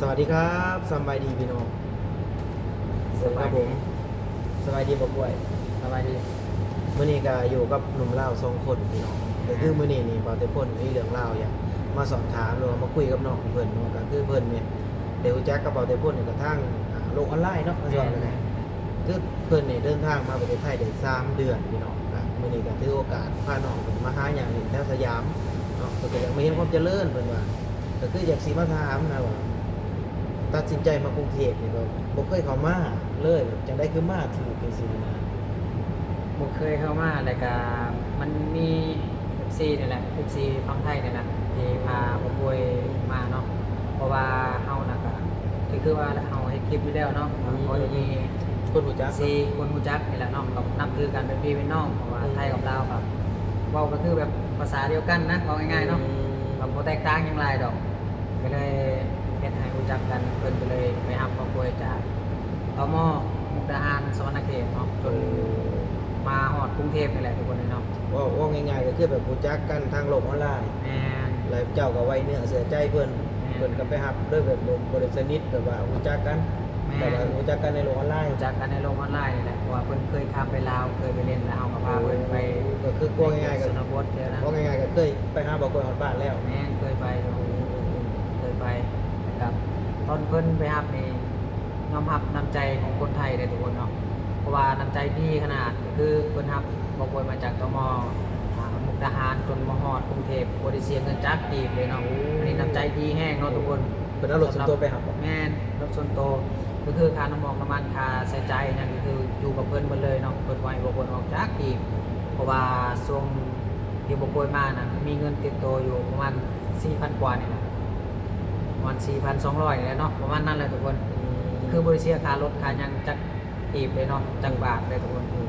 ສະບາຍດີຄັບ ສະບາຍດີພີ່ນ້ອງ ສະບາຍດີ ສະບາຍດີບໍ່ປ່ວຍ ສະບາຍດີ. ມື້ນີ້ກະຢູ່ກັບໜຸ່ມລາວສອງຄົນພີ່ນ້ອງ ກະຄືມື້ນີ້ນີ້ ບ່າວເຕພົນມີເລື່ອງລາວຢາກມາສອບຖາມ ຫຼືວ່າມາຄຸຍກັບນ້ອງເພິ່ນເນາະ ກະຄືເພິ່ນນີ້ໄດ້ຮູ້ຈັກກັບບ່າວເຕພົນນີ້ກະທາງ ອ່າ ໂລກອອນລາຍເນາະ ແມ່ນ ວ່າກັນ ແມ່ນ ຄືເພິ່ນນີ້ເດີນທາງມາປະເທດໄທໄດ້ສາມເດືອນພີ່ນ້ອງ ກະມື້ນີ້ກະຖືໂອກາດພານ້ອງເພິ່ນມາຫາຍ່າງຫຼິ້ນແຖວສະຫຍາມເນາະ ເພິ່ນກະຢາກມາເຫັນຄວາມຈະເລີນ ເພິ່ນວ່າ ກະຄືຢາກຊິມາຖາມນະວ່າ ຕັດສິນໃຈມາກຸງເທບນີ້ແບບບໍ່ເຄີຍເຂົ້າມາເລີຍ ແບບຈັ່ງໃດຄືມາຖືກຈັ່ງຊີ້ນະ? ບໍ່ເຄີຍເຂົ້າມາ ແລ້ວກະມັນມີເອັຟຊີນີ້ແຫຼະ ເອັຟຊີຝັ່ງໄທນີ້ແຫຼະ ທີ່ພາບ່າວປ່ວຍມາເນາະ ເພາະວ່າເຮົານະກະ ກະຄືວ່າເຮົາເຮັດຄລິບຢູ່ແລ້ວເນາະ ອືມ ກະພໍໄດ້ມີຄົນຮູ້ຈັກ ເອັຟຊີ ຄົນຮູ້ຈັກນີ້ແຫຼະເນາະ ກະນັບຖືກັນເປັນພີ່ເປັນນ້ອງ ເພາະວ່າ ອືມ ໄທກັບລາວກະເວົ້າກະຄືແບບພາສາດຽວກັນນະ ເວົ້າງ່າຍໆເນາະ ອືມ ກະບໍ່ແຕກຕ່າງຫຍັງຫຼາຍດອກ ກະເລີຍເຮັດໃຫ້ຮູ້ຈັກກັນ ເພິ່ນກະເລີຍໄປຮັບບ່າວປ່ວຍຈາກ ຕມ ມຸກດາຫານ ສະຫວັນນະເຂດເນາະ ຈົນ ໂອ້ ມາຮອດກຸງເທບນີ້ແຫຼະທຸກຄົນເນາະ. ເວົ້າ ເວົ້າງ່າຍໆ ກະຄືແບບຮູ້ຈັກກັນທາງໂລກອອນລາຍ ແມ່ນ ແລ້ວເຈົ້າກະໄວ້ເນື້ອເຊື່ອໃຈເພິ່ນ ແມ່ນ ເພິ່ນກະໄປຮັບໂດຍແບບບໍ່ ບໍ່ໄດ້ສະໜິດ ແບບວ່າຮູ້ຈັກກັນ ແມ່ນ ແຕ່ວ່າຮູ້ຈັກກັນໃນໂລກອອນລາຍ ຮູ້ຈັກກັນໃນໂລກອອນລາຍນີ້ແຫຼະ ເພາະວ່າເພິ່ນເຄີຍຂ້າມໄປລາວ ເຄີຍໄປຫຼິ້ນ ແລ້ວເຮົາກະພາເພິ່ນໄປ ໂອ້ ກະຄືເວົ້າງ່າຍໆ ກະ ເຄີຍໄປຫາບ່າວປ່ວຍຮອດບ້ານແລ້ວ ແມ່ນ ເຄີຍໄປ ໂອ້ ເຄີຍໄປ ແລ້ວກະຕອນເພິ່ນໄປຮັບນີ້ ຍອມຮັບນ້ຳໃຈຂອງຄົນໄທເດ້ທຸກຄົນເນາະ ເພາະວ່ານ້ຳໃຈດີຂະໜາດ ກະຄືເພິ່ນຮັບບ່າວປ່ວຍມາຈາກ ຕມ ອ່າ ມຸກດາຫານ ຈົນມາຮອດກຸງເທບ ບໍ່ໄດ້ເສຍເງິນຈັກກີບເລີຍເນາະ ໂອ້ ອັນນີ້ນ້ຳໃຈດີແຮງເນາະທຸກຄົນ. ເພິ່ນເອົາລົດສ່ວນໂຕໄປຮັບບໍ່? ແມ່ນ ລົດສ່ວນໂຕ ກະຄືຄ່ານ້ຳມັນ ກະຄ່າໃຊ້ຈ່າຍອີ່ຫຍັງ ກະຄືຢູ່ກັບເພິ່ນໝົດເລີຍເນາະ ເພິ່ນບໍ່ໃຫ້ບ່າວປ່ວຍອອກຈັກກີບ ເພາະວ່າຊ່ວງທີ່ບ່າວປ່ວຍມານັ້ນ ມີເງິນຕິດໂຕຢູ່ປະມານສີ່ພັນກວ່ານີ້ແຫຼະ ປະມານສີ່ພັນສອງຮ້ອຍນີ້ແຫຼະເນາະ ປະມານນັ້ນແຫຼະທຸກຄົນ ອືມ ຄືບໍ່ໄດ້ເສຍຄ່າລົດຄ່າຫຍັງຈັກ ກີບເລີຍເນາະ ຈັກບາດເລີຍທຸກຄົນ. ອືມ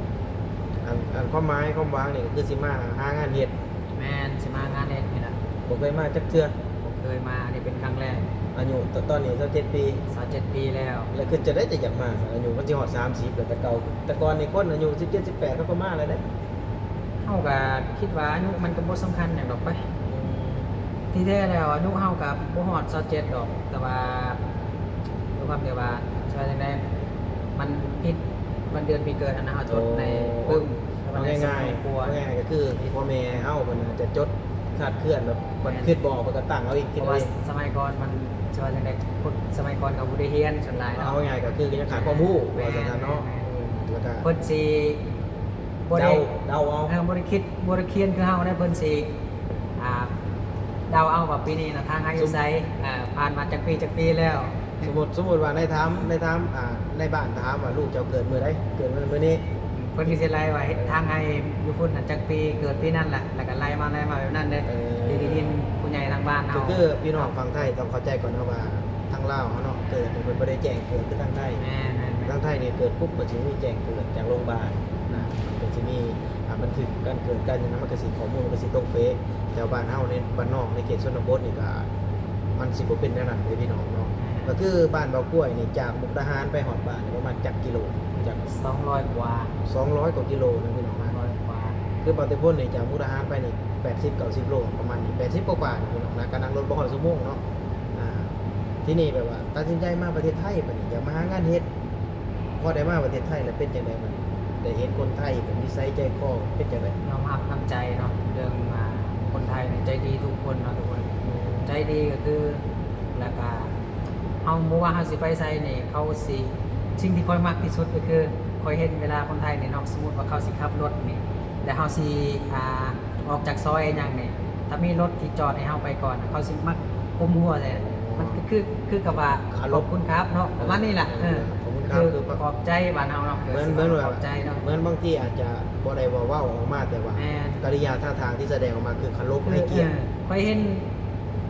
ອັນ ອັນຄວາມໝາຍຄວາມຫວັງນີ້ກະຄືຊິມາຫາງານເຮັດ. ແມ່ນ ຊິມາຫາງານເຮັດນີ້ລະ ບໍ່ເຄີຍມາຈັກເທື່ອ. ບໍ່ເຄີຍມາ ອັນນີ້ເປັນຄັ້ງແລກ. ອາຍຸ ຕ- ຕອນນີ້ຊາວເຈັດປີ. ຊາວເຈັດປີແລ້ວ. ແລ້ວຄິດຈັ່ງໃດຈັ່ງຢາກມາ? ອາຍຸມັນຊິຮອດສາມສິບແລ້ວ ແຕ່ເກົ່າ ແຕ່ກ່ອນນີ້ຄົນອາຍຸສິບເຈັດ ສິບແປດເຂົາກະມາແລ້ວເດ້. ເຮົາກະຄິດວ່າອາຍຸມັນກະບໍ່ສຳຄັນຫຍັງດອກໄປ ອືມ ທີ່ແທ້ແລ້ວອາຍຸເຮົາກະບໍ່ຮອດຊາວເຈັດດອກ ແຕ່ວ່າ ດ້ວຍຄວາມທີ່ວ່າ ຊິວ່າຈັ່ງໃດ ມັນຜິດວັນເດືອນປີເກີດຫັ້ນນະ ເຮົາຈົດໃນປຶ້ມ ເວົ້າງ່າຍໆ ເວົ້າງ່າຍໆ ກະຄືພໍ່ແມ່ເຮົາເພິ່ນອາດຈະຈົດຄາດເຄື່ອນແບບ ແມ່ນ ເພິ່ນຄິດບໍ່ອອກ ເພິ່ນກະຕັ້ງເອົາອີກ ເພາະວ່າສະໄໝກ່ອນມັນ ຊິວ່າຈັ່ງໃດ ຄົນສະໄໝກ່ອນເຂົາບໍ່ໄດ້ຮຽນສ່ວນຫຼາຍເນາະ ເວົ້າງ່າຍໆ ກະຄືກະຍັງຂາດຄວາມຮູ້ ແມ່ນ ວ່າຊັ້ນເນາະ ແມ່ນ ອືມ ແລ້ວກະ ເພິ່ນຊິ ບໍ່ໄດ້ ເດົາ ເດົາເອົາ ເອີ ບໍ່ໄດ້ຄິດ ບໍ່ໄດ້ຄຽນຄືເຮົາເດ້ ເພິ່ນຊິ ອ່າ ເດົາເອົາວ່າປີນີ້ນະ ທາງເຮົາຢູ່ໃສ ເອີ ຜ່ານມາຈັກປີຈັກປີແລ້ວ. ສົມມຸດ ສົມມຸດວ່າໃນຖາມ ໃນຖາມ ອ່າ ໃນບ້ານຖາມວ່າລູກເຈົ້າເກີດມື້ໃດ ເກີດມື້ ມື້ນີ້ ເພິ່ນກະຊິໄລ່ວ່າ ເອີ ທາງເຮົາຢູ່ພຸ້ນນະຈັກປີ ເກີດປີນັ້ນແຫຼະ ແລ້ວກະໄລ່ມາ ໄລ່ມາແບບນັ້ນເດ້ ເອີ ທີ່ໄດ້ຍິນຜູ້ໃຫຍ່ທາງບ້ານເຮົາ ກະຄືພີ່ນ້ອງຝັ່ງໄທຕ້ອງເຂົ້າໃຈກ່ອນເນາະວ່າ ທາງລາວເຮົາເນາະ ເກີດນີ້ເພິ່ນບໍ່ໄດ້ແຈ້ງເກີດຄືທາງໄທ. ແມ່ນໆໆ ທາງໄທນີ້ເກີດປຸບກະຊິມີແຈ້ງເກີດຈາກໂລງບານນະ ມັນກະຊິມີ ອ່າ ບັນທຶກການເກີດການຫຍັງ ມັນກະຊິ ຂໍ້ມູນມັນກະຊິຕົງເປະ. ແຕ່ວ່າບ້ານເຮົາໃນບ້ານນອກ ໃນເຂດຊົນນະບົດນີ້ກະ ມັນຊິບໍ່ເປັນແນວນັ້ນເດ້ພີ່ນ້ອງເນາະ. ແມ່ນ ກະຄືບ້ານບ່າວກ້ວຍນີ້ ຈາກມຸກດາຫານໄປຮອດບ້ານນີ້ປະມານຈັກກິໂລ? ຈັກ ສອງຮ້ອຍກວ່າ ສອງຮ້ອຍກວ່າກິໂລນະພີ່ນ້ອງນະ. ສອງຮ້ອຍກວ່າ ຄືບ່າວເຕພົນນີ້ ຈາກມຸກດາຫານໄປນີ້ ແປດສິບ ເກົ້າສິບໂລ ປະມານນີ້ ແປດສິບກວ່າໆນີ້ພີ່ນ້ອງນະ ກະນັ່ງລົດບໍ່ຮອດຊົ່ວໂມງເນາະ. ອ່າ ທີນີ້ແບບວ່າ ຕັດສິນໃຈມາປະເທດໄທບາດນີ້ ຢາກມາຫາງານເຮັດ ພໍໄດ້ມາປະເທດໄທແລ້ວເປັນຈັ່ງໃດບາດນີ້? ໄດ້ເຫັນຄົນໄທເປັນນິໄສໃຈຄໍເປັນຈັ່ງໃດ? ຍອມຮັບນ້ຳໃຈເນາະ ເລື່ອງ ອ່າ ຄົນໄທນີ້ໃຈດີທຸກຄົນເນາະທຸກຄົນ ໃຈດີກະຄື ແລ້ວກະເຮົາ ບໍ່ວ່າເຮົາຊິໄປໃສນີ້ ເຂົາຊິ ສິ່ງທີ່ຂ້ອຍມັກທີ່ສຸດກະຄື ຂ້ອຍເຫັນເວລາຄົນໄທນີ້ເນາະ ສົມມຸດວ່າເຂົາຊິຂັບລົດນີ້ ແລ້ວເຮົາຊິ ອ່າ ອອກຈາກຊອຍອີ່ຫຍັງນີ້ ຖ້າມີລົດທີ່ຈອດໃຫ້ເຮົາໄປກ່ອນ ເຂົາຊິມັກກຸມຫົວໃສ່ ມັນກະຄື ຄືກັບວ່າ ເຄົາລົບ ຂອບຄຸນຄັບເນາະ ເອີ ປະມານນີ້ແຫຼະ ເອີ ເອີ ຂອບຄຸນຄັບ ຄື ຄືຂອບໃຈບ້ານເຮົາເນາະ ເອີ ເໝືອນ ເໝືອນວ່າ ຂອບໃຈເນາະ ເໝືອນບາງທີອາດຈະບໍ່ໄດ້ເວົ້າ ເວົ້າອອກມາ ແຕ່ວ່າ ແມ່ນ ກະລິຍາທ່າທາງທີ່ສະແດງອອກມາຄືເຄົາລົບໃຫ້ກຽດ ເອີ ຂ້ອຍເຫັນ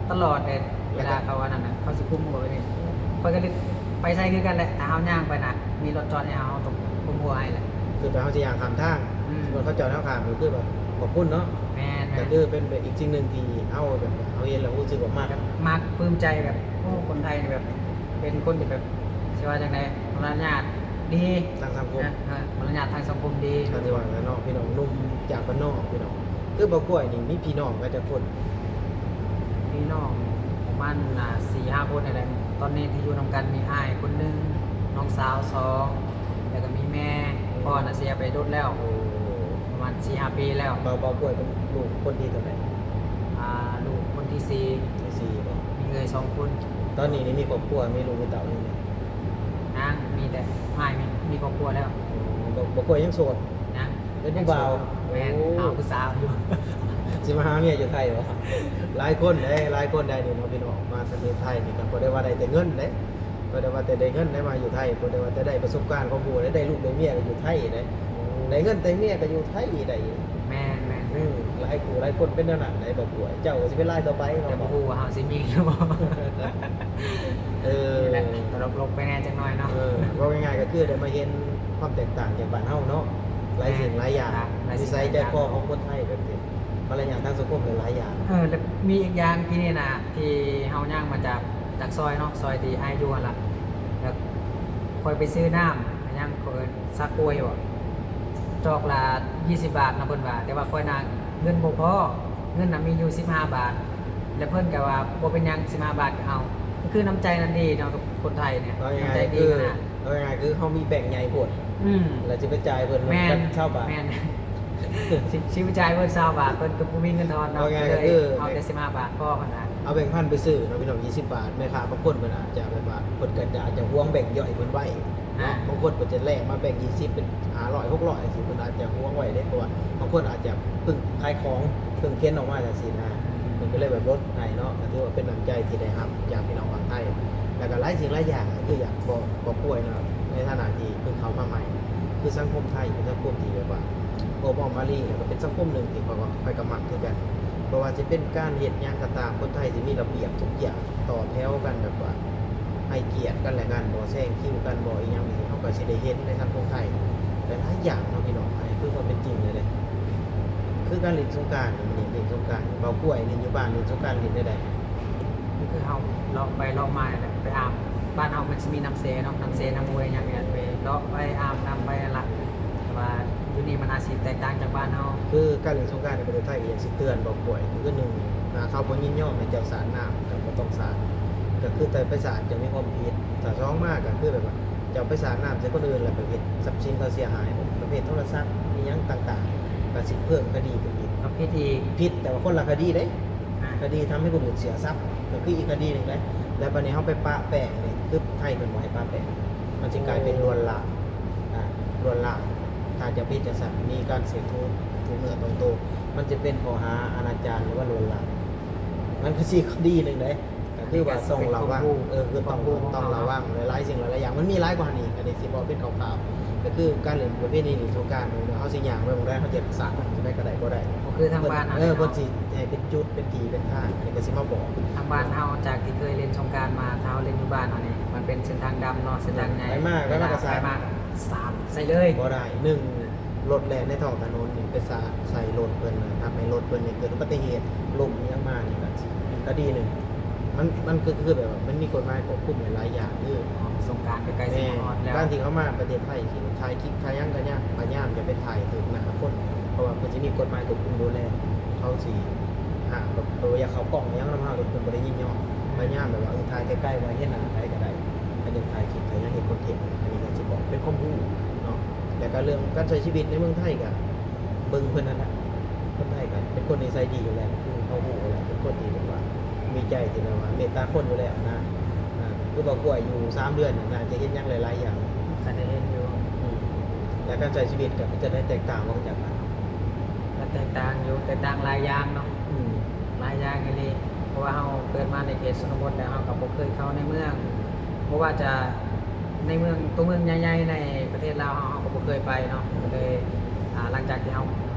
ຕະຫຼອດເດ້ ເວລາເຂົາອັນນັ້ນນະ ເຂົາຊິກຸມຫົວໄປນີ້ ຂ້ອຍກະເລີຍ ໄປໃສຄືກັນແຫຼະ ຖ້າເຮົາຍ່າງໄປນະ ມີລົດຈອດໃຫ້ເຮົາ ເຮົາຕ້ອງກຸມຫົວໃຫ້ແຫຼະ ຄືແບບເຮົາຊິຍ່າງຂ້າມທາງ ອືມ ສົມມຸດເຂົາຈອດໃຫ້ເຮົາຂ້າມ ກະຄືແບບຂອບຄຸນເນາະ ແມ່ນໆ ກະຄືເປັນ ເປັນອີກສິ່ງໜຶ່ງທີ່ເຮົາແບບວ່າ ເຮົາເຫັນແລ້ວຮູ້ສຶກວ່າມັກ ມັກ ປຶ້ມໃຈແບບ ໂອ້ ຄົນໄທນີ້ແບບ ເປັນຄົນທີ່ແບບ ຊິວ່າຈັ່ງໃດ ມາລະຍາດດີ ທາງສັງຄົມ ເອີ ມາລະຍາດທາງສັງຄົມດີ ກະຖືວ່າແຫຼະເນາະ ພີ່ນ້ອງໜຸ່ມຈາກບ້ານນອກ ພີ່ນ້ອງ ຄືບ່າວກ້ວຍນີ້ມີພີ່ນ້ອງກັນຈັກຄົນ? ພີ່ນ້ອງ ປະ ປະມານ ອ່າ ສີ່ຫ້າຄົນນີ້ແຫຼະ. ຕອນນີ້ທີ່ຢູ່ນຳກັນມີອ້າຍຄົນໜຶ່ງ, ນ້ອງສາວສອງ ແລ້ວກໍມີແມ່. ອືມ ພໍ່ນະເສຍໄປດົນແລ້ວ ໂອ້ ປະມານສີ່ຫ້າປີແລ້ວ. ບ່າວ ບ່າວກ້ວຍເປັນລູກຄົນທີເທົ່າໃດ? ອ່າ ລູກຄົນທີສີ່. ທີສີ່ບໍ? ມີເອື້ອຍສອງຄົນ. ຕອນນີ້ນີ້ມີຄອບຄົວ ມີລູກມີເຕົ້າຢູ່ບໍ່? ຍັງ, ມີແຕ່ອ້າຍມີ ມີຄອບຄົວແລ້ວ. ໂອ້ ບ່າວ ບ່າວກ້ວຍຍັງໂສດ? ຍັງ. ເປັນຜູ້ບ່າວ. ແມ່ນ. ໂອ້ ຫາຜູ້ສາວຢູ່. ຊິມາຫາເມຍຢູ່ໄທບໍ? ຫຼາຍຄົນເດ້ ຫຼາຍຄົນໄດ໋ນີ້ເນາະ ພີ່ນ້ອງ ມາປະເທດໄທນີ້ກໍບໍ່ໄດ້ວ່າໄດ້ແຕ່ເງິນເດ້ ບໍ່ໄດ້ວ່າແຕ່ໄດ້ເງິນໄດ້ມາຢູ່ໄທ ບໍ່ໄດ້ວ່າແຕ່ໄດ້ປະສົບການຄວາມຮູ້ ໄດ້ລູກໄດ້ເມຍກໍຢູ່ໄທເດ້. ໂອ້ ໄດ້ເງິນໄດ້ເມຍກໍຢູ່ໄທໄດ໋. ແມ່ນໆໆ. ອືມ ຫຼາຍຄູ່ຫຼາຍຄົນເປັນແນວນັ້ນໄດ໋ ບ່າວກ້ວຍ. ເຈົ້າກໍຊິເປັນລາຍຕໍ່ໄປ ແຕ່ບໍ່ຮູ້ວ່າເຮົາຊິມີຫຼືບໍ່. ເອີ ນີ້ແຫຼະ ຕະຫຼົກໆໄປແດ່ຈັກໜ້ອຍເນາະ. ເອີ ເວົ້າງ່າຍໆກໍຄືໄດ້ມາເຫັນຄວາມແຕກຕ່າງຈາກບ້ານເຮົາເນາະ ຫຼາຍສິ່ງຫຼາຍຢ່າງ ແມ່ນ ຫຼາຍສິ່ງຫຼາຍຢ່າງ ນິໄສໃຈຄໍຂອງຄົນໄທ ແບບນີ້ ມາລະຍາດທາງສັງຄົມຫຼະຫຼາຍຢ່າງ. ເອີ ແລ້ວມີອີກຢ່າງທີ່ນີ້ນະ ທີ່ເຮົາຍ່າງມາຈາກ ຈາກຊອຍເນາະ ຊອຍທີ່ອ້າຍຢູ່ຫັ້ນລະ ແລ້ວຂ້ອຍໄປຊື້ນ້ຳ ຫຍັງ ເຂົາເອີ້ນຊາກວຍບໍ ຈອກລະຊາວບາດເນາະ ເພິ່ນວ່າ ແຕ່ວ່າຂ້ອຍນະເງິນບໍ່ພໍ ເງິນນະມີຢູ່ສິບຫ້າບາດ ແລ້ວເພິ່ນກໍວ່າບໍ່ເປັນຫຍັງ ສິບຫ້າບາດກໍເອົາ. ກໍຄືນ້ຳໃຈນັ້ນດີເນາະ ຄົນໄທນີ້ ນ້ຳໃຈດີຂະໜາດ. ເວົ້າງ່າຍໆຄືເຮົາມີແບງໃຫຍ່ໂພດ ອືມ ແລ້ວຊິໄປຈ່າຍເພິ່ນ ແມ່ນ ຊາວບາດ ແມ່ນ ຊິ ຊິໄປຈ່າຍເພິ່ນຊາວບາດ ເພິ່ນກໍບໍ່ມີເງິນທອນເນາະ. ເວົ້າງ່າຍໆກໍຄືເອົາແຕ່ສິບຫ້າບາດພໍຫັ້ນນະ ເອົາແບງພັນໄປຊື້ເນາະ ພີ່ນ້ອງ ຊາວບາດ. ແມ່ຄ້າບາງຄົນເພິ່ນອາດຈະແບບວ່າ ເພິ່ນກໍຈະ ອາດຈະຫວງແບງຍ່ອຍເພິ່ນໄວ້ເນາະ ອ່າ ບາງຄົນເພິ່ນຈະແລກມາແບງຊາວ ເປັນຫ້າຮ້ອຍ ຫົກຮ້ອຍ ຈັ່ງຊີ້ ເພິ່ນອາດຈະຫວງໄວ້ເດ້ ເພາະວ່າບາງຄົນອາດຈະເພິ່ງຂາຍຂອງ ເພິ່ງເຂັນອອກມາຈັ່ງຊີ້ນະ ເພິ່ນກໍເລີຍແບບລົດໃຫ້ເນາະ. ກໍຖືວ່າເປັນນ້ຳໃຈທີ່ໄດ້ຮັບຈາກພີ່ນ້ອງຝັ່ງໄທ ແລ້ວກໍຫຼາຍສິ່ງຫຼາຍຢ່າງ ຄືຢາກບອກ ບອກກ້ວຍເນາະ ໃນຖານະທີ່ເພິ່ງເຂົ້າມາໃໝ່ ຄືສັງຄົມໄທເປັນສັງຄົມທີ່ແບບວ່າໂອບອ້ອມອາລີ ແລ້ວກໍເປັນສັງຄົມໜຶ່ງທີ່ຂ້ອຍວ່າ ຂ້ອຍກໍມັກຄືກັນ. ບໍ່ວ່າຊິເປັນການເຮັດຫຍັງກໍຕາມ ຄົນໄທຊິມີລະບຽບທຸກຢ່າງ ຕໍ່ແຖວກັນ ແບບວ່າໃຫ້ກຽດກັນແລະກັນ ບໍ່ແຊງຄິວກັນ ບໍ່ອີ່ຫຍັງນີ້ ເຮົາກໍຊິໄດ້ເຫັນໃນສັງຄົມໄທຫຼາຍໆຢ່າງເນາະ ພີ່ນ້ອງ. ອັນນີ້ຄືຄວາມເປັນຈິງເລີຍເດ້ ຄືການຫຼິ້ນສົງການນີ້ ຫຼິ້ນສົງການ ບ່າວກ້ວຍຫຼິ້ນຢູ່ບ້ານ ຫຼິ້ນສົງການຫຼິ້ນແນວໃດ? ກໍຄືເຮົາເລາະໄປເລາະມານີ້ແຫຼະ ໄປອາບ ບ້ານເຮົາມັນຊິມີນ້ຳເຊເນາະ ນ້ຳເຊ ນ້ຳຫ້ວຍຫຍັງນີ້ແຫຼະ ໄປເລາະໄປອາບນ້ຳໄປຫັ້ນລະ. ແຕ່ວ່າຢູ່ນີ້ມັນອາດຊິແຕກຕ່າງຈາກບ້ານເຮົາ. ຄືການຫຼິ້ນສົງການໃນປະເທດໄທ ກໍຢາກຊິເຕືອນບ່າວກ້ວຍ ຄືໜຶ່ງ ຖ້າເຂົາບໍ່ຍິນຍອມໃຫ້ເຈົ້າສາດນ້ຳ ກໍບໍ່ຕ້ອງສາດ ກໍຄືແຕ່ໄປສາດຈະມີຄວາມຜິດ. ຖ້າສອງມາກໍຄືແບບວ່າ ເຈົ້າໄປສາດນ້ຳໃສ່ຄົນອື່ນ ແລ້ວໄປເຮັດຊັບສິນເຂົາເສຍຫາຍ ປະເພດໂທລະສັບ ອີ່ຫຍັງຕ່າງໆ ກໍຊິເພີ່ມຄະດີຂຶ້ນອີກ. ກໍຜິດອີກ. ຜິດ ແຕ່ວ່າຄົນລະຄະດີເດ້. ອ່າ ຄະດີທຳໃຫ້ຜູ້ອື່ນເສຍຊັບ ກໍຄືອີກຄະດີໜຶ່ງເດ້. ແລ້ວບາດນີ້ເຮົາໄປປະແປ້ງນີ້ ຄືໄທເພິ່ນບໍ່ໃຫ້ປະແປ້ງ ມັນຊິກາຍເປັນລວນລາມ. ອ່າ ລວນລາມ ຖ້າຈະເປັນຈັ່ງຊັ້ນ ມີການເສຍດຖື ຖືເນື້ອຕ້ອງໂຕ ມັນຈະເປັນຂໍ້ຫາອະນາຈານ ຫຼືວ່າລວນລາມ. ມັນຄືຊິຄະດີໜຶ່ງເດ້. ກໍຄືວ່າຕ້ອງລະວັງ ເອີ ຄືຕ້ອງ ຕ້ອງລະວັງຫຼາຍໆສິ່ງຫຼາຍໆຢ່າງ ມັນມີຫຼາຍກວ່ານີ້. ອັນນີ້ຊິເວົ້າເປັນຄ່າວໆ ກໍຄືການຫຼິ້ນປະເພນີຫຼິ້ນສົງການ ເຮົາຊິຍ່າງໄປໝ່ອງໃດ ເຮົາຈະສາດໄປໃສກໍໄດ້ ບໍ່ໄດ້ ບໍ່ຄືທາງບ້ານເຮົາ ເອີ ເນາະ ເພິ່ນຊິໃຫ້ເປັນຈຸດ ເປັນທີ່ເປັນທາງ. ອັນນີ້ກໍຊິມາບອກ ທາງບ້ານເຮົາຈາກທີ່ເຄີຍຫຼິ້ນສົງການມາ ຖ້າເຮົາຫຼິ້ນຢູ່ບ້ານເຮົານີ້ ມັນເປັນເສັ້ນທາງດຳເນາະ ເສັ້ນທາງໃຫຍ່ ໄປມາ ໄປມາກໍສາດ ໄປມາກໍສາດໃສ່ເລີຍ ບໍ່ໄດ້. ໜຶ່ງ ລົດແລ່ນໃນທ້ອງຖະໜົນນີ້ ໄປສາດໃສ່ລົດເພິ່ນນະ ທຳໃຫ້ລົດເພິ່ນນີ້ເກີດອຸບັດຕິເຫດ ລົ້ມອີ່ຫຍັງມານີ້ ກໍອີກຄະດີໜຶ່ງ. ມັນ ມັນກໍຄືແບບວ່າມັນມີກົດໝາຍຄວບຄຸມຫຼາຍໆຢ່າງ. ຄືສົງການໃກ້ໆຊິມາຮອດແລ້ວ ການທີ່ເຂົາມາປະເທດໄທ ຊິຖ່າຍຄລິບຖ່າຍຫຍັງກໍຍາກ ພະຍາຍາມຢ່າໄປຖ່າຍຖືກໜ້າຄົນ ເພາະວ່າເພິ່ນຊິມີກົດໝາຍຄວບຄຸມດູແລ ເຂົາຊິຫ້າມແບບ ເອີ ຢາກເຂົ້າກ້ອງຫຍັງນຳເຮົາ ເພິ່ນບໍ່ໄດ້ຍິນຍອມ. ພະຍາຍາມແບບວ່າ ເອີ ຖ່າຍໄກໆ ວ່າເຫັນໜ້າໃຜກໍໄດ້ ອັນນີ້ຖ່າຍຄລິບ ຖ້າຢາກເຮັດຄອນເທັນ ອັນນີ້ກໍຊິບອກເປັນຄວາມຮູ້ເນາະ. ແລ້ວກໍເລື່ອງການໃຊ້ຊີວິດໃນເມືອງໄທກໍເບິ່ງເພິ່ນນັ້ນແຫຼະ ຄົນໄທກໍເປັນຄົນນິໄສດີຢູ່ແລ້ວ ຄືເຮົາຮູ້ແລ້ວ ເປັນຄົນທີ່ແບບວ່າມີໃຈທີ່ແບບວ່າເມດຕາຄົນຢູ່ແລ້ວນະ. ອ່າ ຄືວ່າກວຍຢູ່ສາມເດືອນນີ້ ໜ້າຈະເຫັນຫຍັງຫຼາຍໆຢ່າງ ກໍໄດ້ເຫັນຢູ່. ອືມ ແລ້ວການໃຊ້ຊີວິດກໍເປັນຈັ່ງໃດ ແຕກຕ່າງບໍ່ຈາກບ້ານເຮົາ? ກໍແຕກຕ່າງຢູ່ ແຕກຕ່າງຫຼາຍຢ່າງເນາະ. ອືມ ຫຼາຍຢ່າງອີ່ຫຼີ ເພາະວ່າເຮົາເກີດມາໃນເຂດຊົນນະບົດ ແລ້ວເຮົາກໍບໍ່ເຄີຍເຂົ້າໃນເມືອງ ບໍ່ວ່າຈະໃນເມືອງ ຕົວເມືອງໃຫຍ່ໆໃນປະເທດລາວເຮົາ ເຮົາກໍບໍ່ເຄີຍໄປເນາະ. ກໍເລີຍ ອ່າ ຫຼັງຈາກທີ່ເຮົາ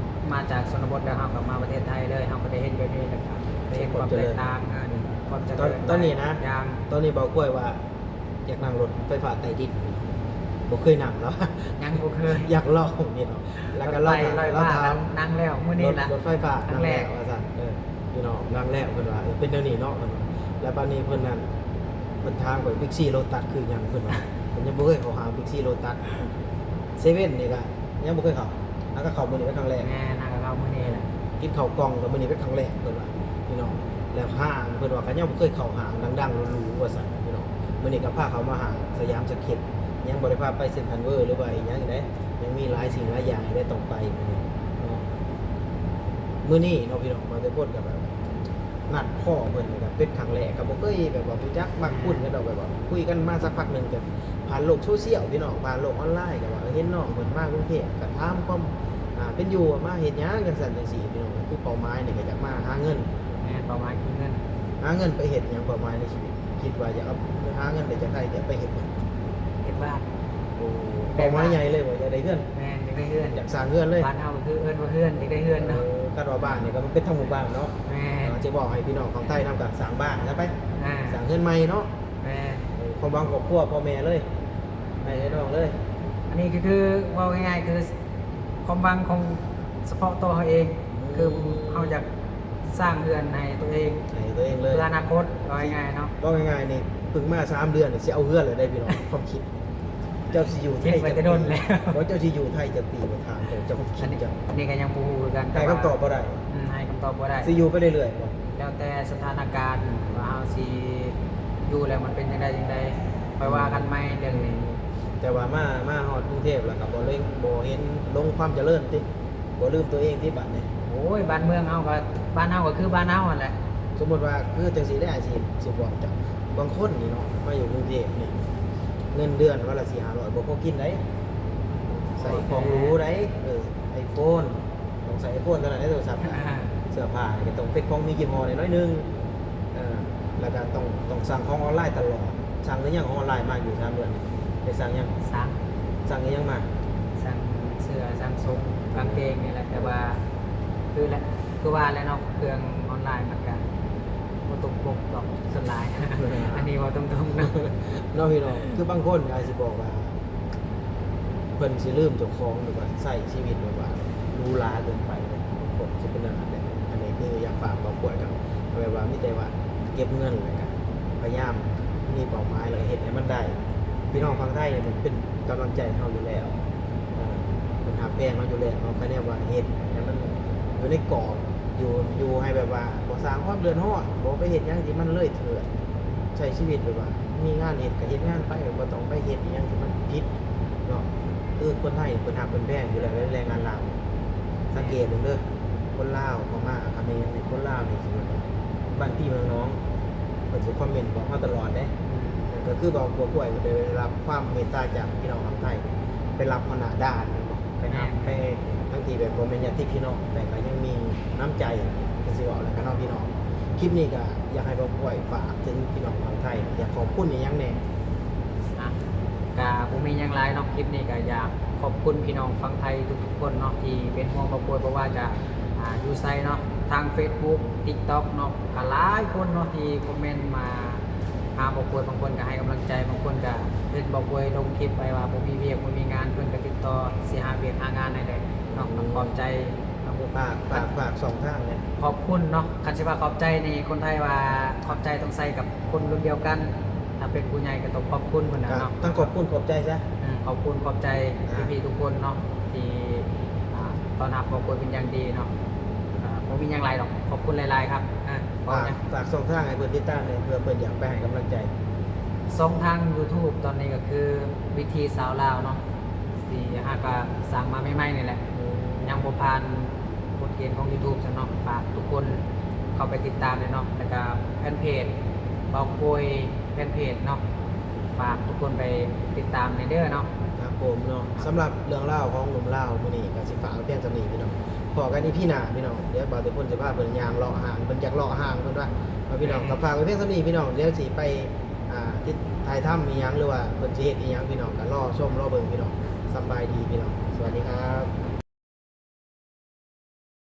ມາຈາກຊົນນະບົດແລ້ວ ເຮົາກໍມາປະເທດໄທເລີຍ ເຮົາກໍໄດ້ເຫັນແບບນີ້ ແລ້ວກໍໄດ້ເຫັນຄວາມແຕກຕ່າງ ອ່າ ຄວາມຈະເລີນ. ຕອນນີ້ນະ ຢ່າງ ຕອນນີ້ເວົ້າກ້ວຍວ່າ ຢາກນັ່ງລົດໄຟຟ້າໃຕ້ດິນ ບໍ່ເຄີຍນັ່ງແລ້ວ ຍັງບໍ່ເຄີຍ ຢາກລອງນີ້ເນາະ. ແລ້ວກໍລອງຖາມ ລົດໄຟຟ້າ ລອງຖາມ ນັ່ງແລ້ວມື້ນີ້ລະ ລົດ ລົດໄຟຟ້າ ຄັ້ງແລກ ນັ່ງແລ້ວວ່າຊັ້ນ. ເອີ ພີ່ນ້ອງ ນັ່ງແລ້ວ ເພິ່ນວ່າ ເອີ ເປັນແນວນີ້ເນາະ ເພິ່ນວ່າ. ແລ້ວບາດນີ້ເພິ່ນນັ້ນ ເພິ່ນຖາມຂ້ອຍ ບິກຊີ ໂລຕັສ ຄືຫຍັງ ເພິ່ນວ່າ ເພິ່ນຍັງບໍ່ເຄີຍເຂົ້າຫາບິກຊີ ໂລຕັສ ເຊເວັ່ນນີ້ກໍຍັງບໍ່ເຄີຍເຂົ້າ ຫາກໍເຂົ້າມື້ນີ້ເປັນຄັ້ງແລກ. ແມ່ນ ຫາກໍເຂົ້າມື້ນີ້ແຫຼະ ກິນເຂົ້າກ່ອງກໍມື້ນີ້ເປັນຄັ້ງແລກ ເພິ່ນວ່າ ພີ່ນ້ອງ. ແລ້ວຫ້າງ ເພິ່ນວ່າກໍຍັງບໍ່ເຄີຍເຂົ້າຫ້າງດັງໆຫຼູໆວ່າຊັ້ນພີ່ນ້ອງ. ມື້ນີ້ກໍພາເຂົ້າມາຫ້າງສະຫຍາມສະເກັດ ຍັງບໍ່ໄດ້ພາໄປເຊັນທຣານເວີ ຫຼືວ່າອີ່ຫຍັງໃດ ຍັງມີຫຼາຍສິ່ງຫຼາຍຢ່າງໃຫ້ໄດ້ຕ້ອງໄປເນາະ. ມື້ນີ້ເນາະພີ່ນ້ອງ ມາແຕ່ຄົນກໍແບບ ນັດພໍ້ເພິ່ນນີ້ກໍເປັນຄັ້ງແລກ ກໍບໍ່ເຄີຍແບບວ່າຮູ້ຈັກມັກຄຸ້ນກັນດອກ ແບບວ່າຄຸຍກັນມາສັກພັກໜຶ່ງ ກໍຜ່ານໂລກໂຊຊຽວພີ່ນ້ອງ ຜ່ານໂລກອອນລາຍ ກໍວ່າເອີ ເຫັນນ້ອງເພິ່ນມາກຸງເທບ ກໍຖາມຄວາມ ອ່າ ເປັນຢູ່ວ່າມາເຮັດຫຍັງ ຈັ່ງຊັ້ນຈັ່ງຊີ້ພີ່ນ້ອງ. ກໍຄືເປົ້າໝາຍນີ້ກໍຢາກມາຫາເງິນ ແມ່ນ ເປົ້າໝາຍຄືເງິນ ຫາເງິນໄປເຮັດຫຍັງ? ເປົ້າໝາຍໃນຊີວິດ ຄິດວ່າຢາກເອົາ ຫາເງິນໄດ້ຈາກໃສ ຈະໄປເຮັດຫຍັງ? ເຮັດບ້ານ. ໂອ້ ເປົ້າໝາຍໃຫຍ່ເລີຍບໍ່? ຢາກໄດ້ເຮືອນ. ແມ່ນ ຢາກໄດ້ເຮືອນ ຢາກສ້າງເຮືອນເລີຍ. ບ້ານເຮົາກໍຄືເອີ້ນວ່າເຮືອນ ຢາກໄດ້ເຮືອນເນາະ. ເອີ ຄັນວ່າບ້ານນີ້ກໍມັນເປັນທັງໝູ່ບ້ານເນາະ. ແມ່ນ ເອີ ຈະບອກໃຫ້ພີ່ນ້ອງຝັ່ງໄທນຳ ກໍສ້າງບ້ານຊະໄປ ອ່າ ສ້າງເຮືອນໃໝ່ເນາະ. ແມ່ນ ເອີ ຄວາມຫວັງຄອບຄົວພໍ່ແມ່ເລີຍ ໃຫ້ນ້ອງເລີຍ. ອັນນີ້ກໍຄືເວົ້າງ່າຍໆ ຄືຄວາມຫວັງຂອງສະເພາະຕົວເຮົາເອງ ອືມ ຄືເຮົາຢາກສ້າງເຮືອນໃຫ້ຕົວເອງ ໃຫ້ຕົວເອງເລີຍ ເພື່ອອະນາຄົດ ເວົ້າງ່າຍໆເນາະ. ເວົ້າງ່າຍໆນີ້ ເພິ່ງມາສາມເດືອນ ຊິເອົາເຮືອນແລ້ວເດ້ພີ່ນ້ອງ ຄວາມຄິດ. ເຈົ້າຊິຢູ່ໄທຈັກປີ? ບໍ່ ເຈົ້າຊິຢູ່ໄທຈັກປີ? ບໍ່ ຖາມເຈົ້າ ເຈົ້າຄິດ ອັນນີ້ ເຈົ້າ ອັນນີ້ກໍຍັງບໍ່ຮູ້ຄືກັນ ໃຫ້ຄຳຕອບບໍ່ໄດ້. ອືມ ໃຫ້ຄຳຕອບບໍ່ໄດ້. ຊິຢູ່ໄປເລື້ອຍໆບໍ່? ແລ້ວແຕ່ສະຖານະການວ່າເຮົາຊິຢູ່ແລ້ວມັນເປັນຈັ່ງໃດຈັ່ງໃດ ຄ່ອຍວ່າກັນໃໝ່ເລື່ອງນີ້. ແຕ່ວ່າມາ ມາຮອດກຸງເທບແລ້ວກໍບໍ່ເລັງ ບໍ່ເຫັນລົງຄວາມຈະເລີນຕິ ບໍ່ລືມຕົວເອງຕິບາດນີ້? ໂອ້ຍ ບ້ານເມືອງເຮົາກໍ ບ້ານເຮົາກໍຄືບ້ານເຮົາຫັ້ນແຫຼະ. ສົມມຸດວ່າຄືຈັ່ງຊີ້ແຫຼະ ອາຊີບ ຊິບອກເຈົ້າ ບາງຄົນນີ້ເນາະ ມາຢູ່ກຸງເທບນີ້ ເງິນເດືອນວັນລະສີ່ຫ້າຮ້ອຍ ບໍ່ພໍກິນໃດ໋ ໃສ່ຂອງຫຼູໃດ໋. ເອີ ໄອໂຟນ ຕ້ອງໃຊ້ໄອໂຟນເທົ່ານັ້ນເດ້ ໂທລະສັບ. ອ່າ ເສື້ອຜ້ານີ້ກໍຕ້ອງເປັນຂອງມີຍີ່ຫໍ້ແດ່ໜ້ອຍໜຶ່ງ. ເອີ ແລ້ວກໍຕ້ອງ ຕ້ອງສັ່ງຂອງອອນລາຍຕະຫຼອດ. ສັ່ງຫຼືຍັງຂອງອອນລາຍມາຢູ່ສາມເດືອນ? ໄດ້ສັ່ງຍັງ? ສັ່ງ. ສັ່ງອີ່ຫຍັງມາ? ສັ່ງເສື້ອ ສັ່ງສົ້ງ ກາງເກງນີ້ແຫຼະ. ແຕ່ວ່າຄືແຫຼະ ຄືວ່າແຫຼະເນາະ ເຄື່ອງອອນລາຍມັນກໍບໍ່ຕົງປົກດອກສ່ວນຫຼາຍ. ອັນນີ້ເວົ້າຕົງໆເນາະ ເນາະພີ່ນ້ອງ. ຄືບາງຄົນອາດຊິບອກວ່າ ເພິ່ນຊິລືມເຈົ້າຂອງ ຫຼືວ່າໃຊ້ຊີວິດແບບວ່າຫຼູຫຼາເກີນໄປ ຄົນຊິເປັນແນວນັ້ນແຫຼະ. ອັນນີ້ຄືຢາກຝາກບອກພວກກັນ ແບບວ່າມີແຕ່ວ່າເກັບເງິນ ແລ້ວກະພະຍາຍາມມີເປົ້າໝາຍ ແລ້ວກະເຮັດໃຫ້ມັນໄດ້. ພີ່ນ້ອງຝັ່ງໄທນີ້ເປັນກຳລັງໃຈໃຫ້ເຮົາຢູ່ແລ້ວ ເອີ ເພິ່ນຮັກແພງເຮົາຢູ່ແລ້ວ. ເຮົາກະແນວວ່າເຮັດໃຫ້ມັນຢູ່ໃນກອບ ຢູ່ ຢູ່ໃຫ້ແບບວ່າບໍ່ສ້າງຄວາມເດືອດຮ້ອນ ບໍ່ໄປເຮັດຫຍັງທີ່ມັນເລີຍເຖີດ ໃຊ້ຊີວິດແບບວ່າມີງານເຮັດກະເຮັດງານໄປ ບໍ່ຕ້ອງໄປເຮັດອີ່ຫຍັງທີ່ມັນຜິດເນາະ. ຄືຄົນໄທເພິ່ນຮັກເພິ່ນແພງຢູ່ແລ້ວ ແລງງານລາວ. ສັງເກດເບິ່ງເດີ ຄົນລາວ ພະມ້າ ຂະເໝນນີ້ ຄົນລາວນີ້ຊິແບບວ່າບ້ານພີ່ເມືອງນ້ອງ ເພິ່ນຊິຄອມເມັນບອກເຮົາຕະຫຼອດເດ້. ອືມ ກໍຄືບອກພວກພວກໄປໄດ້ຮັບຄວາມເມດຕາຈາກພີ່ນ້ອງຝັ່ງໄທ ໄປຮັບຫົວໜ້າດ່ານແມ່ນບໍ່? ໄປຮັບ ແມ່ນ ໄປ ທັງທີ່ແບບບໍ່ແມ່ນຍາດຕິພີ່ນ້ອງ ແຕ່ກໍຍັງມີນ້ຳໃຈ ຄືຊິເວົ້າແລ້ວກັນເນາະພີ່ນ້ອງ. ຄລິບນີ້ກໍຢາກໃຫ້ບ່າວກ້ວຍຝາກເຖິງພີ່ນ້ອງຝັ່ງໄທ ຢາກຂອບຄຸນອີ່ຫຍັງແດ່? ອ່ະ ກໍບໍ່ມີຫຍັງຫຼາຍເນາະ ຄລິບນີ້ກໍຢາກຂອບຄຸນພີ່ນ້ອງຝັ່ງໄທທຸກໆຄົນເນາະ ທີ່ເປັນຫ່ວງບ່າວກ້ວຍ ບໍ່ວ່າຈະ ອ່າ ຢູ່ໃສເນາະ ທາງເຟສບຸກ ຕິກຕັອກເນາະ ກໍຫຼາຍຄົນເນາະທີ່ຄອມເມັນມາຫາບ່າວກ້ວຍ. ບາງຄົນກໍໃຫ້ກຳລັງໃຈ ບາງຄົນກໍເຫັນບ່າວກ້ວຍລົງຄລິບໄປວ່າບໍ່ມີວຽກ ບໍ່ມີງານ ເພິ່ນກໍຕິດຕໍ່ຊິຫາວຽກຫາງານໃຫ້ແດ່ເນາະ. ກໍຂອບໃຈ ຝາກ ຝາກ ຝາກຊ່ອງທາງແດ່. ຂອບຄຸນເນາະ ຄັນຊິວ່າຂອບໃຈນີ້ ຄົນໄທວ່າຂອບໃຈຕ້ອງໃຊ້ກັບຄົນລຸ້ນດຽວກັນ ຖ້າເປັນຜູ້ໃຫຍ່ກໍຕ້ອງຂອບຄຸນເພິ່ນນະເນາະ. ທັງຂອບຄຸນຂອບໃຈຊະ. ອືມ ຂອບຄຸນຂອບໃຈ ອ່າ ພີ່ໆທຸກຄົນເນາະ ທີ່ ອ່າ ຕ້ອນຮັບບ່າວກ້ວຍເປັນຢ່າງດີເນາະ. ກໍບໍ່ມີຫຍັງຫຼາຍດອກ ຂອບຄຸນຫຼາຍໆຄັບ. ອ່າ ຝາກ ຝາກຊ່ອງທາງໃຫ້ເພິ່ນຕິດຕາມແດ່ ເພື່ອເພິ່ນຢາກໄປໃຫ້ກຳລັງໃຈ. ຊ່ອງທາງຢູທູບຕອນນີ້ກໍຄືວິຖີຊາວລາວເນາະ ທີ່ຫາກະສ້າງມາໃໝ່ໆນີ້ແຫຼະ ຍັງບໍ່ຜ່ານກົດເກນຂອງຢູທູບຊັ້ນເນາະ. ຝາກທຸກຄົນເຂົ້າໄປຕິດຕາມແດ່ເນາະ ແລ້ວກະແຟນເພຈ ບ່າວກ້ວຍ ແຟນເພຈເນາະ ຝາກທຸກຄົນໄປຕິດຕາມແດ່ເດີເນາະ. ຄັບຜົມເນາະ ສຳລັບເລື່ອງລາວຂອງໜຸ່ມລາວມື້ນີ້ກໍຊິຝາກໄວ້ພຽງສ່ຳນີ້ພີ່ນ້ອງ. ພໍ້ກັນອີພີໜ້າພີ່ນ້ອງ. ດຽວບ່າວເຕັມພົນຊິພາເພິ່ນຍ່າງເລາະຫ້າງ ເພິ່ນຢາກເລາະຫ້າງເພິ່ນວ່າ. ພີ່ນ້ອງ ກໍຝາກໄວ້ພຽງສ່ຳນີ້ພີ່ນ້ອງ. ດຽວຊິໄປ ອ່າ ຖ່າຍທຳອີ່ຫຍັງ ຫຼືວ່າເພິ່ນຊິເຮັດອີ່ຫຍັງ ພີ່ນ້ອງກໍລໍຊົມລໍເບິ່ງພີ່ນ້ອງ. ສຳບາຍດີພີ່ນ້ອງ ສະຫວັດດີຄັບ.